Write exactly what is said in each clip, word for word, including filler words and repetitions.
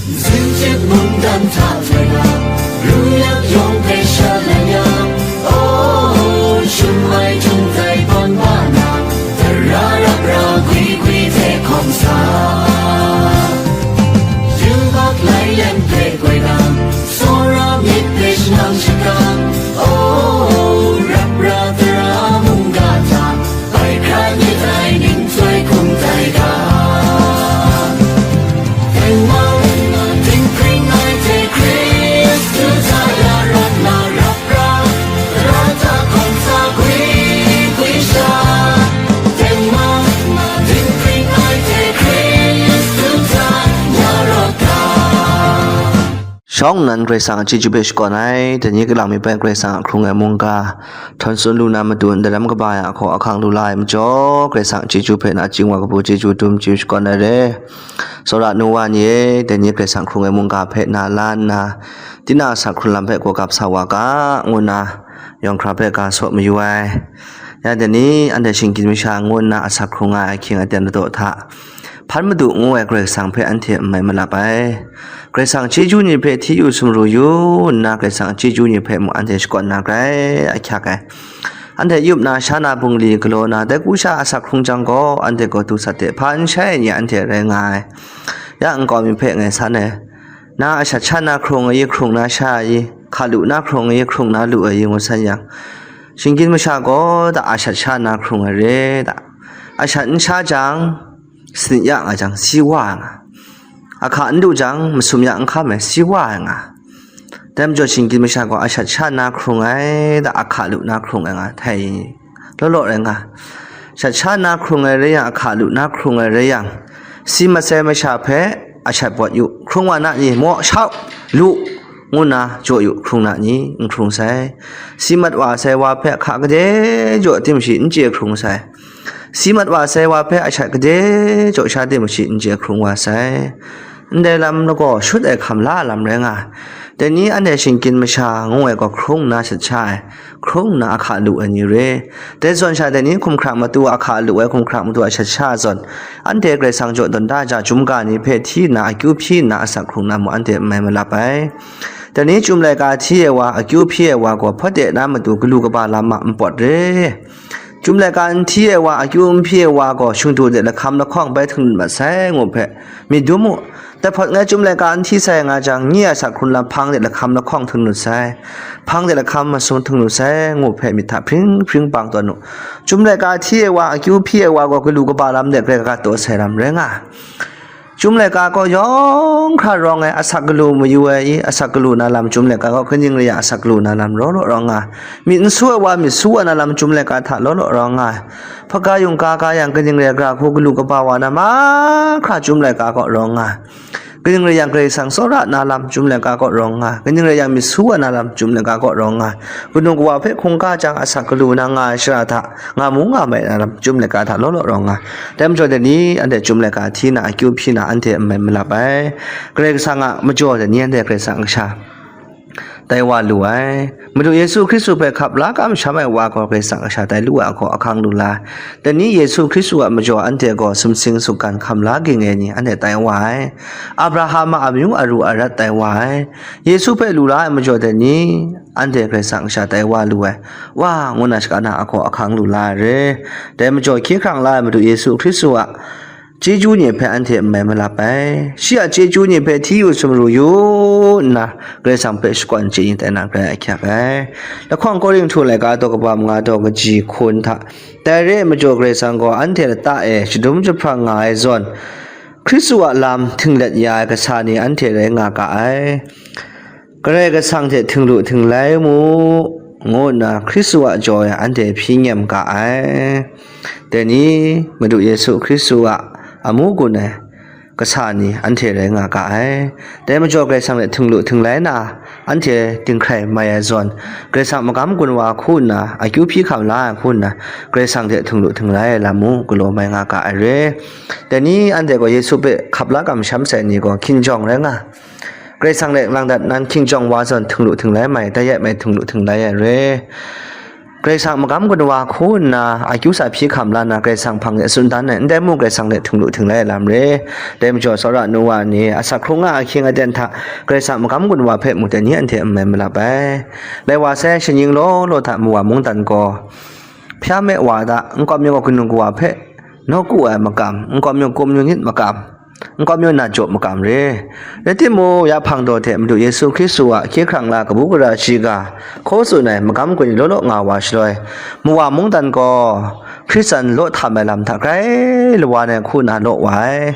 Zinchip mungdan hta hpoi na, ru yak yawng hpe shalai yang, oh, shum ai htung tai tawn ba na, tara rap ra gwi gwi hte hkawm sa. Yubak lai lem hpe koi na, tsawra myit hpe shanang shakang, oh, rap ra tara mungga hta, bai hkra myit ai ning chyoi hkum tai ga. Tengman, dinghpring ai hte Hkristu hta ya rawt na rap ra, tara hta hkawm sa gwi gwi sha. Tengman, dinghpring ai hte Hkristu hta ya rawt ga. Shawng nnan Karai Kasang a chyeju hpe shakawn ai, dai ni kalang mi hpe Karai Kasang a hkrung ai mungga htawn tsun lu na matu, ndai lam kaba ya ahkaw ahkang lu la ai majaw, Karai Kasang a chyeju hpe nachying wa kabu chyeju dum chyeju shakawn ai re. Tsawra nu wa ni e, dai ni Karai Kasang hkrung ai mungga hpe na la nna, tinang a asak hkrung lam hpe gawgap sa wa ga, ngu nna yawng hkra hpe ga saw mayu ai. Ya dai ni anhte shinggyim masha ngu nna asak hkrung ai ahkying aten ladaw hta, hpan madu ngu ai Karai Kasang hpe anhte n mai malap ai. Karai Kasang chyeju ni hpe hti yu sumru yu nna, Karai Kasang chyeju ni hpe mung anhte shakawn na grai ahkyak ai. Anhte yup na, sha na, bungli galaw na, dai ku sha asak hkrung jang gaw, anhte gaw du sat de, hpa n shai ai ni anhte rai nga ai. Ya nkau mi hpe ngai san ai. Na ashat sha na hkrung ai i, hkrung na sha ai i, hka lu na hkrung ai i, hkrung na lu ai i, ngu san yang, shinggyim masha gaw da ashat sha na hkrung ai re da. Ashat n sha jang, sanit ya nga jang, si wa ai nga. Ahka n du jang, masum ya n hkam ai, si wa ai nga. Dai majaw shinggyim masha gaw ashat sha na hkrung ai da, ahka lu na hkrung ai nga, htai law law rai nga. Shat sha na hkrung ai rai yang, ahka lu na hkrung ai rai yang, si mat sai masha hpe ashat bawt yu, hkrung wa na ni, maw, shau, lu, ngu nna jaw yu, hkrung na ni, n hkrung sai. Si mat wa sai wa hpe ahka kade jaw tim shi n chye hkrung sai. Si mat wa sai wa hpe ashat kade jaw sha tim shi n chye hkrung wa sai. Ndai lam lagaw shut ai hkam la lam rai nga. Dai ni anhte shinggyim masha ngu ai gaw hkrung nna shat sha ai, hkrung nna ahka lu ai ni re. Dai zawn sha dai ni hkumhkrang matu a ahka lu ai, hkumhkrang matu a shat sha zawn, anhte Karai Kasang jaw dawn da ja, chyum ga ni hpe hti nna, akyu hpyi nna asak hkrung na mung anhte n mai malap ai. Dai ni chyum laika hti ai wa, akyu hpyi ai wa gaw hpawt de na matu galu kaba lam a npawt re. Chyum laika n hti ai wa, akyu n hpyi ai wa gaw shingdu de lahkam lahkawng bai htung mat sai ngu hpe myit dum u. Dai hpawt ngai chyum laika n hti sai nga jang, nye a asak hkrung lam hpang de lahkam lahkawng htung lut sai, hpang de lahkam masum htung lut sai ngu hpe myit hta hpring hpring bang tawn u. Chyum laika hti ai wa, akyu hpyi ai wa gaw galu kaba lam de grai gat taw sai lam rai nga. Chyum laika kaw yawng hkra rawng ai, asak galu mayu ai i, asak galu na lam chyum laika kaw kaning rai yang asak galu na lam law law rawng nga. Myit n su ai wa, myit su wa na lam chyum laika hta law law rawng nga. Hpaga yungga ga yang kaning rai gra hku galu kaba wa na mahkra chyum laika kaw rawng nga. Kaning rai yang Karai Kasang tsawra na lam chyum laika kaw rawng nga. Kaning rai yang myit su wa na lam chyum laika kaw rawng nga. Kanu kawa hpe hkungga jang asak galu na nga ai shara hta, nga mu nga mai na lam chyum laika hta law law rawng nga. Dai majaw dai ni anhte chyum laika hti na, akyu hpyi na anhte n mai malap ai. Karai Kasang a majaw dai ni anhte Karai Kasang a kasha tai wa lu ai. Madu Yesu Hkristu hpe hkap la kamsham ai wa gaw Karai Kasang a kasha tai lu ai ahkaw ahkang lu la ai. Dai ni Yesu Hkristu a majaw anhte gaw sumsing sungkan hkam la ging ai ni anhte tai wa ai. Abraham a amyu aru arat tai wa ai. Yesu hpe lu la ai majaw dai ni anhte Karai Kasang a kasha tai wa lu ai. Wa, ngu na shaka na ahkaw ahkang lu la ai re. Dai majaw hkye hkrang la ai Madu Yesu Hkristu a chyeju ni hpe anhte n mai malap ai. Shi a chyeju ni hpe hti yu sumru yu nna, Karai Kasang hpe shakawn chye yin tai na grai ahkyak ai. Lahkawng Korinhtu laika daw kaba manga daw kaji hkun hta, dai re ai majaw Karai Kasang gaw anhte lata e shadum jahprang nga ai zawn, Hkristu a lam htinglet ya ai kasa ni anhte rai nga ga ai. Karai Kasang hte htinglu htinglai mu, ngu nna Hkristu a jaw e anhte hpyi nyem ga ai. Dai ni Madu Yesu Hkristu a amu gun ai kasa ni anhte rai nga ga ai. Dai majaw Karai Kasang hte htinglu htinglai na, anhte dinghkrai mai ai zawn, Karai Kasang magam gun wa hku nna, akyu hpyi hkam la ai hku nna, Karai Kasang hte htinglu htinglai ai lam mung galaw mai nga ga ai re. Dai ni anhte gaw Yesu hpe hkap la kamsham sai ni gaw hkinjawng rai nga. Karai Kasang hte lang dat nan hkinjawng wa zawn htinglu htinglai mai, dai yet mai htinglu htinglai ai re. Karai Kasang magam gun wa hku nna akyu sa hpyi hkam la nna Karai Kasang hpang de tsun dan ai, ndai mung Karai Kasang hte htinglu htinglai ai lam re. Dai majaw, tsawra nu wa ni asak hkrung nga ahkying aten hta Karai Kasang magam gun wa hpe mung dai ni anhte n mai malap ai. Lai wa sai, shaning law law hta mawa mungdan gaw hpya me wa da, nkau mi gaw kanu kawa hpe nawku ai makam, nkau mi gaw kum yu nit makam, nkau mi gaw na jaw makam re. Rai timung, ya hpang daw hte Madu Yesu Hkristu a hkye hkrang la kabu gara shiga hkaw tsun ai magam gun ni law law nga wa shaloi, mawa mungdan gaw Hkristan law htam ai lam hta grai lawa nai hku na law wa ai.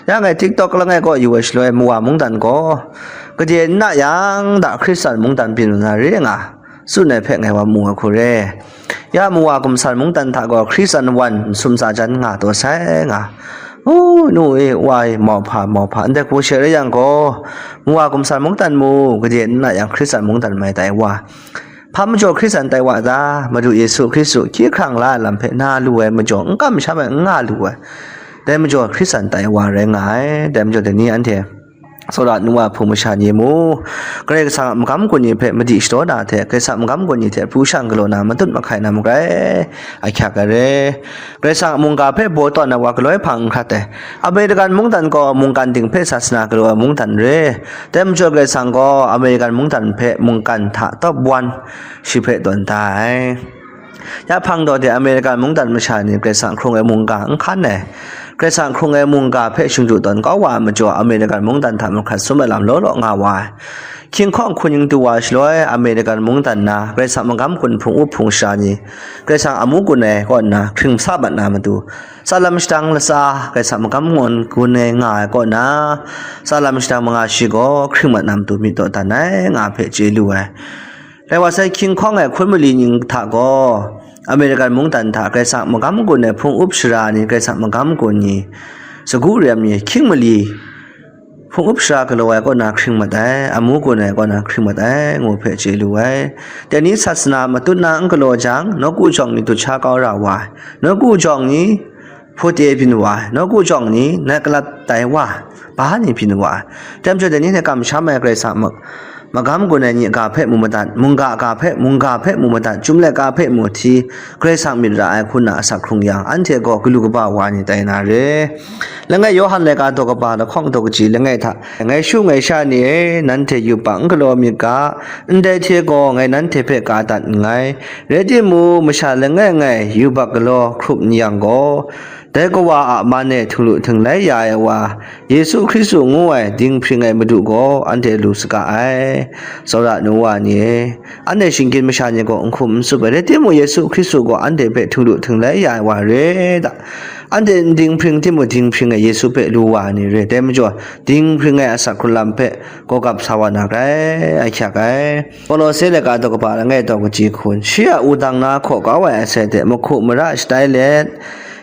Ya ngai TikTok langai kaw yu ai shaloi, mawa mungdan gaw gade n na yang da Hkristan mungdan byin lu na re nga, tsun ai hpe ngai wa mu ai hku re. Ya mawa gumsan mungdan hta gaw Hkristan wan nsum tsa jan nga taw sai nga. U, nu e, wa e, mauhpa, mauhpa, ndai hku she rai yang gaw, mawa gumsan mungdan mu, gade n na yang Hkristan mungdan mai tai wa. Hpa majaw Hkristan tai wa ta? Madu Yesu Hkristu hkye hkrang la ai lam hpe na lu ai majaw, n kamsham ai, n nga lu ai. Dai majaw Hkristan tai wa rai nga ai. Dai majaw dai ni anhte tsawra nu wa hpung masha ni mu, Karai Kasang a magam gun ni hpe madi shadaw na hte, Karai Kasang a magam gun ni hte pru shang galaw na matut mahkai na magrai ahkyak ai re. Karai Kasang a mungga hpe baw tawn ai wa galoi hpang n hkrat ai. American mungdan gaw mungkan ting hpe sasana galaw ai mungdan re. Dai majaw Karai Kasang gaw American mungdan hpe mungkan hta top one shi hpe tawn da ai. Ya hpang daw de American mungdan masha ni Karai Kasang hkrung ai mungga n hkan ai. Karai Kasang hkrung ai mungga hpe shingdu tawn kau wa ai majaw, American mungdan hta mahkrat sum ai lam law law nga wa ai. Hkying hkawng hkuning du wa shaloi, American mungdan na Karai Kasang magam gun hpung up hpung sha ni Karai Kasang amu gun ai kaw nna hkring sa mat na matu, tsalam shadang latsa Karai Kasang magam gun ai nga ai kaw na, tsalam shadang manga shi gaw hkring mat na matu myit dawdan ai nga hpe chye lu ai. Rai wa sai, hkying hkawng ai hkun mali ning hta gaw, American mungdan hta Karai Kasang magam gun ai hpung up shara ni, Karai Kasang magam gun ni, sagu rem ni, hkying mali hpung up shara galaw ai kaw na hkring mat ai, amu gun ai kaw na hkring mat ai, ngu hpe chye lu ai. Dai ni sasana matut na n galaw jang, nawku jawng ni dut sha kau ra wa ai, nawku jawng ni hpute byin wa ai, nawku jawng ni nat galat tai wa ai, ba ni byin wa ai. Dai majaw dai ni hte kamsham ai Karai Kasang ma-, magam gun ai ni ga hpe mu madat, mungga ga hpe, mungga hpe mu madat, chyum laika hpe mu hti, Karai Kasang myit ra ai hku na asak hkrung yang, anhte gaw galu kaba wa ni tai na re. Langai Yawhan laika daw kaba lahkawng daw kaji langai hta, ngai shu ngai sha ni e, nanhte yubak n galaw myit ga, ndai hte gaw ngai nanhte hpe ka dat nngai. Rai timung, masha langai ngai yubak galaw hkrup n yang gaw, dai Kawa a man e htinglu htinglai ya ai wa, Yesu Hkristu ngu ai dinghpring ai Madu gaw anhte lu saga ai. Tsawra nu wa ni e, anhte shinggyim masha ni gaw n hkum n tsup ai, rai timung, Yesu Hkristu gaw anhte hpe htinglu htinglai ya ai wa re da. Anhte n dinghpring timung, dinghpring ai Yesu hpe lu wa ai ni re. Dai majaw, dinghpring ai asak hkrung lam hpe gaw gap sa wa na grai, ahkyak ai. Kolose laika daw kaba langai daw kaji hkun, shi a wudang na hkaw kau ai asai hte mahku mara shatai let,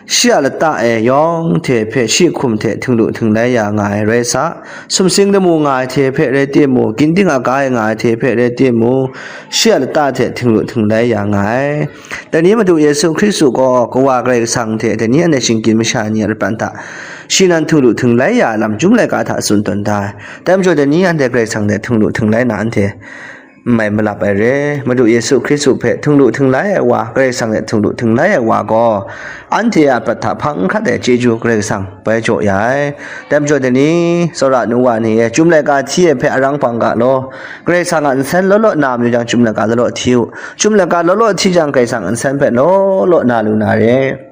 shi a lata e yawng hte hpe shi hkum hte htinglu htinglai ya nga ai rai sa, sumsing lamu nga ai hte hpe rai timung, ginding aga e nga ai hte hpe rai timung, shi a lata hte htinglu htinglai ya nga ai. Dai ni Madu Yesu Hkristu gaw Kawa Karai Kasang hte dai ni anhte shinggyim masha ni a lapran hta shi nan htinglu htinglai ya ai lam chyum laika hta tsun tawn da ai. Dai majaw dai ni anhte Karai Kasang hte htinglu htinglai na anhte n mai malap ai re. Madu Yesu Hkristu hpe htinglu htinglai ai wa, Karai Kasang hte htinglu htinglai ai wa gaw, anhte a prat hta hpang n hkrat ai chyeju Karai Kasang bai jaw ya ai. Dai majaw dai ni, tsawra nu wa ni e, chyum laika hti ai hpe arang pang ga law, Karai Kasang a nsen law law na mayu jang, chyum laika law law hti u. Chyum laika law law hti jang, Karai Kasang a nsen hpe law law na lu na re.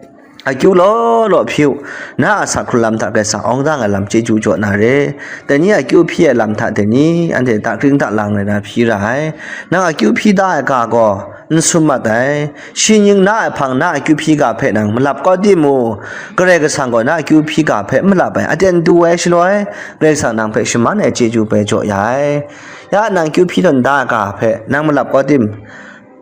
Akyu law law hpyi u, na a asak hkrung lam hta Karai Kasang awng dang ai lam chyeju jaw na re. Dai ni akyu hpyi ai lam hta dai ni, anhte dakring dalang rai na hpyi ra ai. Nang akyu hpyi da ai ga gaw n sum mat ai. Shi ning na ai hpang na akyu hpyi ga hpe nang malap kau timung, Karai Kasang gaw na akyu hpyi ga hpe n malap ai. Aten du ai shaloi, Karai Kasang nang hpe shaman ai chyeju bai jaw ya ai. Ya nang akyu hpyi tawn da ai ga hpe nang malap kau tim,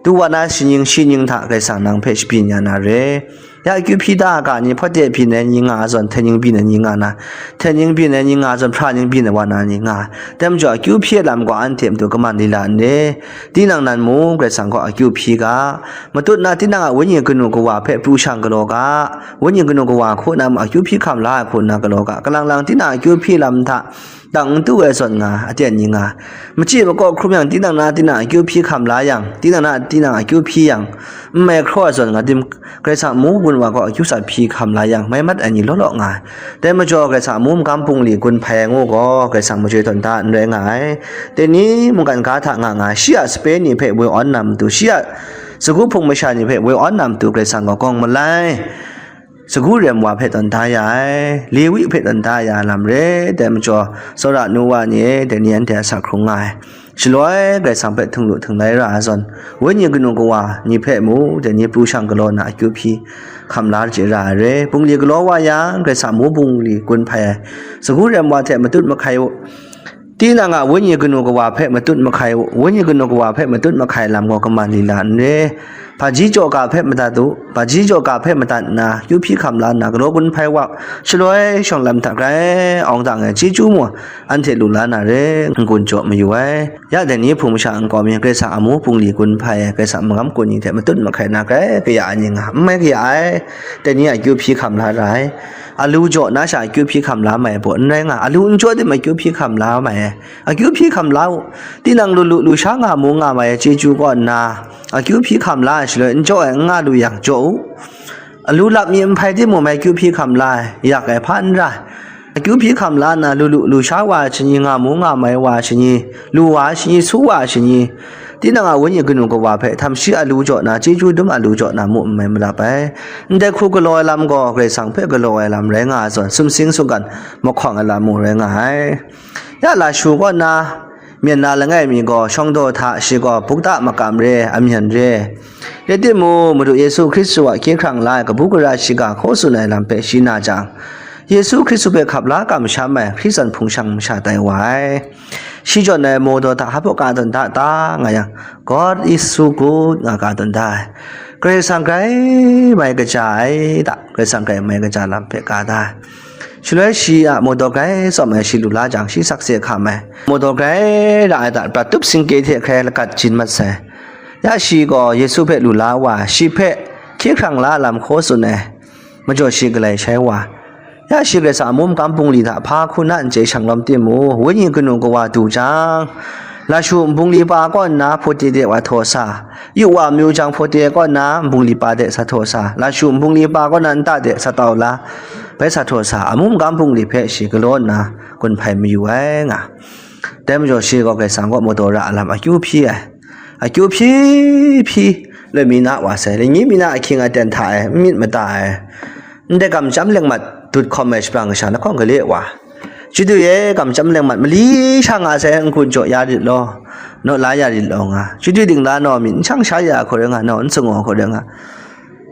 tu wa na shi ning, shi ning hta Karai Kasang nang hpe shabyin ya na re. Ya akyu hpyi da ai ga ni, hpawde byin ai ni nga ai zawn, hten ning byin ai ni nga na, hten ning byin ai ni nga ai zawn, hpra ning byin ai wa na ni nga ai. Dai majaw, akyu hpyi ai lam gaw anhte matu kaman lila n re. Tinang nan mung Karai Kasang gaw akyu hpyi ga, matut na tinang a wenyi kanu kawa hpe pru shang galaw ga, wenyi kanu kawa hku na mung akyu hpyi hkam la ai hku nna galaw ga, kalang lang tinang akyu hpyi lam hta dang n tu ai zawn nga, aten ni nga, machyi makaw hkrum yang, tinang na tinang akyu hpyi hkam la yang, tinang na tinang akyu hpyi yang, n mai hkraw ai zawn nga, dim, Karai Kasang amu gun wa gaw akyu sat hpyi hkam la yang, mai mat ai ni law law nga ai. Dai majaw, Karai Kasang amu magam bungli gun hpai ai ngu gaw, Karai Kasang majoi tawn da n rai nga ai. Dai ni mungkan ga hta nga nga ai, shi a sape ni hpe woi awn na matu, shi a sagu hpung masha ni hpe woi awn na matu, Karai Kasang gaw gawng malai, sagu rem wa hpe tawn da ya ai, Lewi hpe tawn da ya ai lam re. Dai majaw, tsawra nu wa ni e, dai ni anhte a sa hkrung nga ai. Shaloi Karai Kasang hpe htinglu htinglai ra ai zawn, wenyi kanu kawa ni hpe mu, dai ni pru shang galaw na akyu hpyi hkam la chye ra ai re. Bungli galaw wa yang, Karai Kasang amu bungli gun hpai ai, sagu rem wa hte matut mahkai u. Tinang a wenyi kanu kawa hpe matut mahkai u, wenyi kanu kawa hpe matut mahkai lam gaw kaman lila n re. Hpaji jaw ga hpe madat u, hpaji jaw ga hpe madat nna, kyu hpyi hkam la nna, galaw gun hpai wa, shaloi shawng lam hta grai awng dang ai chyeju mung anhte lu la na re, n-gun jaw mayu ai. Ya dai ni hpung masha nkau mi, Karai Kasang amu bungli gun hpai ai, Karai Kasang magam kun ni hte matut mahkai na grai kaya ai ni nga, n mai kaya ai. Dai ni a kyu hpyi hkam la ra ai. Alu jaw na sha akyu hpyi hkam la mai ai baw n rai nga, alu n jaw tim akyu hpyi hkam la mai ai. Akyu hpyi hkam la u. Tinang lu lu lu sha nga mu nga mai ai chyeju kaw nna, akyu hpyi hkam la ai shaloi n jaw ai n nga lu yang, jaw u. Alu lap mi n hpai timung mai akyu hpyi hkam la ai, yak ai hpa n ra ai. Akyu hpyi hkam la nna, lu lu lu sha wa ai shani, nga mu nga mai wa ai shani, lu wa ai shani, su wa ai shani, tinang a wenyi kanu kawa hpe htam shi alu jaw na, chyeju dum alu jaw na mu n mai malap ai. Ndai hku galaw ai lam gaw Karai Kasang hpe galaw ai lam rai nga ai zawn, sumsing sunggan mahkawng ai lam mung rai nga ai. Ya lashu kaw nna, myen na langai mi gaw shawng daw hta, shi gaw bukta makam re, amyan re. Rai timung, Madu Yesu Hkristu a hkye hkrang la ai kabu gara shiga hkaw tsun ai lam hpe shi na jang, Yesu Hkristu hpe hkap la kamsham ai Hkristu hpung shang masha tai wa ai. Shi jawn ai mawdaw hta hpa ka tawn da ta nga yang, "God is so good," nga ka tawn da ai. Karai Kasang grai mai kaja ai ta, Karai Kasang grai mai kaja lam hpe ka da ai. Shaloi shi a mawdaw grai tsawm ai shi lu la jang, shi sakse hkam ai. Mawdaw grai ra ai ta, prat tup singke hte hkrai lagat jin mat sai. Ya shi gaw Yesu hpe lu la wa, shi hpe hkye hkrang la lam hkaw tsun ai. Majaw shi galai shai wa. Ya shi Karai Kasang amu makam bungli hta hpa hku na n chye shang lawm timung, wenyi kanu kawa du jang, lashu nbungli pa kaw nna hpawte de wa htaw sa, yu wa amyu jang hpawte kaw nna nbungli pa de sa htaw sa, lashu nbungli pa kaw nna nta de sa tau la, bai sa htaw sa, amu makam bungli hpe shi galaw nna gun hpai mayu ai nga. Dai majaw shi gaw Karai Kasang kaw mawdaw ra ai lam akyu hpyi ai. Akyu hpyi hpyi, loi mi na wa sai, loi mi na ahkying aten hta e, n myit mada ai. Ndai kamsham lengmat dut hkawm ai shabrang kasha lahkawng gale wa. Chyeju e, kamsham lengmat mali sha nga sai, n-gun jaw ya rit law, naw la ya rit law nga. Chyeju dingla naw myit n shang sha ya hku rai nga, naw n sung wa hku rai nga.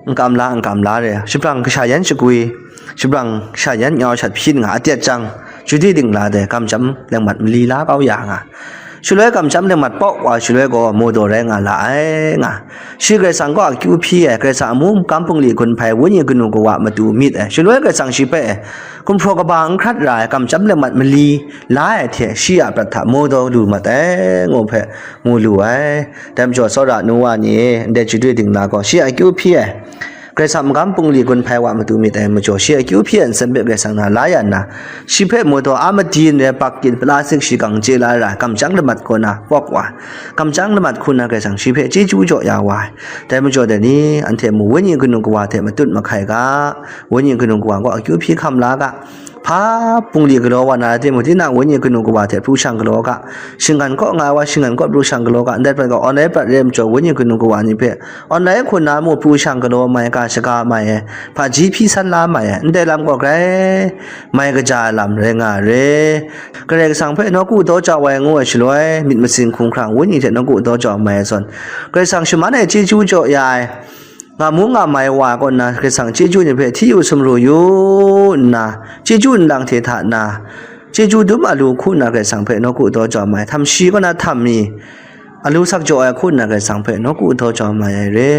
N kam la, n kam la re. Shabrang kasha yan shagwi, shabrang kasha yan nyau shat hpyin nga, atet jang, chyeju dingla dai kamsham lengmat mali la kau ya nga. Shaloi kamsham lengmat pawk wa shaloi gaw mawdaw rai nga la ai nga. Shi Karai Kasang kaw akyu hpyi ai, Karai Kasang amu makam bungli gun hpai wenyi kanu kawa matu myit ai. Shaloi Karai Kasang shi hpe gumhpraw kaba n hkrat ra ai kamsham lengmat mali la ai hte shi a prat hta mawdaw lu mat ai, ngu hpe mu lu ai. Dai majaw, tsawra nu wa ni e, ndai chyeju dingla gaw shi a akyu hpyi ai, Karai Kasang magam bungli gun hpai wa matu myit ai majaw, shi a akyu hpyi ai nsen hpe Karai Kasang na la ya nna, shi hpe mawdaw a madi n rai, bak kyin, plastik shigang chye la ra ai, kamsham lengmat kaw na pawk wa, kamsham lengmat hku na Karai Kasang shi hpe chyeju jaw ya wa ai. Dai majaw dai ni, anhte mu wenyi kanu kawa hte matut mahkai ga, wenyi kanu kawa gaw akyu hpyi hkam la ga, hpa bungli galaw wa na rai timung, tinang wenyi kanu kawa hte pru shang galaw ga, shinggan kaw nga ai wa shinggan kaw pru shang galaw ga, ndai prat gaw online prat re ai majaw, wenyi kanu kawa ni hpe online hku na mu pru shang galaw mai, ga shaga mai ai, hpaji hpyi san la mai ai, ndai lam gaw grai mai kaja ai lam rai nga ai re. Karai Kasang hpe nawku daw jau ai ngu ai shaloi, myit masin hkumhkrang wenyi hte nawku daw jau mai ai zawn, Karai Kasang shaman e chyeju jaw ya ai, nga mu nga mai wa kaw nna, Karai Kasang chyeju ni hpe hti yu sumru yu nna, chyeju nlang hte hta na, chyeju dum alu hku nna Karai Kasang hpe nawku daw jau mai, htam shi kaw na htam mi, alu sak jaw ai hku nna Karai Kasang hpe nawku daw jau mai ai re.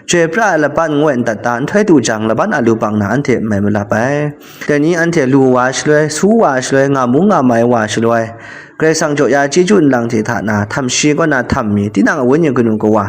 Chyoi pra ai laban ngu ai ntat ta, nhtoi du jang laban alu bang na anhte n mai malap ai. Dai ni anhte lu wa shaloi, su wa shaloi, nga mu nga mai wa shaloi, Karai Kasang jaw ya chyeju nlang hte hta na, htam shi kaw na htam mi, tinang a wenyi kanu kawa,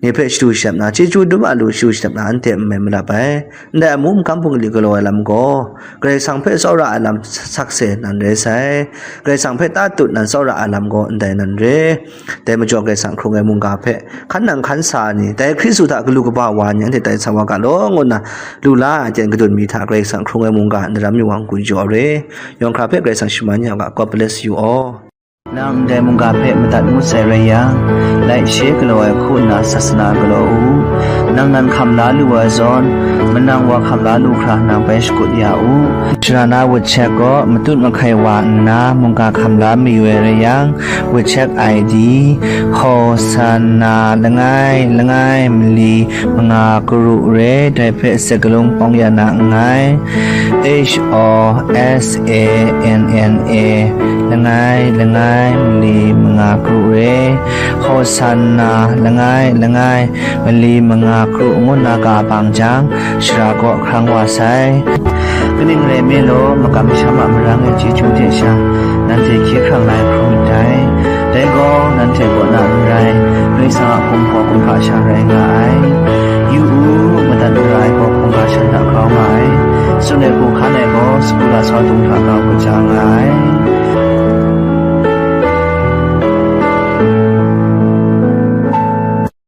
ni hpe shadu shadap na, chyeju dum a lu shadu shadap na, anhte n mai malap ai. Ndai amu mahkam hpung gali galaw ai lam gaw, Karai Kasang hpe tsawra ai lam sakse nan rai sai. Karai Kasang hpe tatut nan tsawra ai lam gaw ndai nan re. Dai majaw Karai Kasang hkrung ai mungga hpe hkan nang hkan sa ai ni, dai Hkristu hta galu kaba wa ai ni, anhte tai sa wa ga law, ngu nna lu la ai hte kadun mi hta Karai Kasang hkrung ai mungga ndaram yu wa n-gun jaw re. Yawng hkra hpe Karai Kasang shaman ya u ga. God bless you all. Nang ndai mungga hpe madat ngut sai rai yang, laishe galaw ai hku nna sasana galaw u. Nang nan hkam la lu ai zawn, manang wa hkam la lu hkra nang bai shakut ya u. Sara na wut chek gaw matut mahkai wa nna mungga hkam la mayu ai rai yang, wut chek I D, Hosanna langai langai mali manga karu re, dai hpe sakalung pawng ya na nngai. H O S A N N A, langai langai mali manga karu re, Hosanna langai langai mali manga karu ngu nna ka bang jang, sara kaw hkrang wa sai. Kaning rai nme law, makam masham a marang e chyeju hte sha, nanhte hkye hkrang lai hkrum myit dai. Dai gaw nanhte kaw na n rai, Karai Kasang a hkum gaw kumhpa sha rai nga ai. Yu u, madat mara ai gaw hkungga shan hta grau nga ai. Tsun ai hku hkan ai gaw sagu lasau dung hta grau kaja nga ai.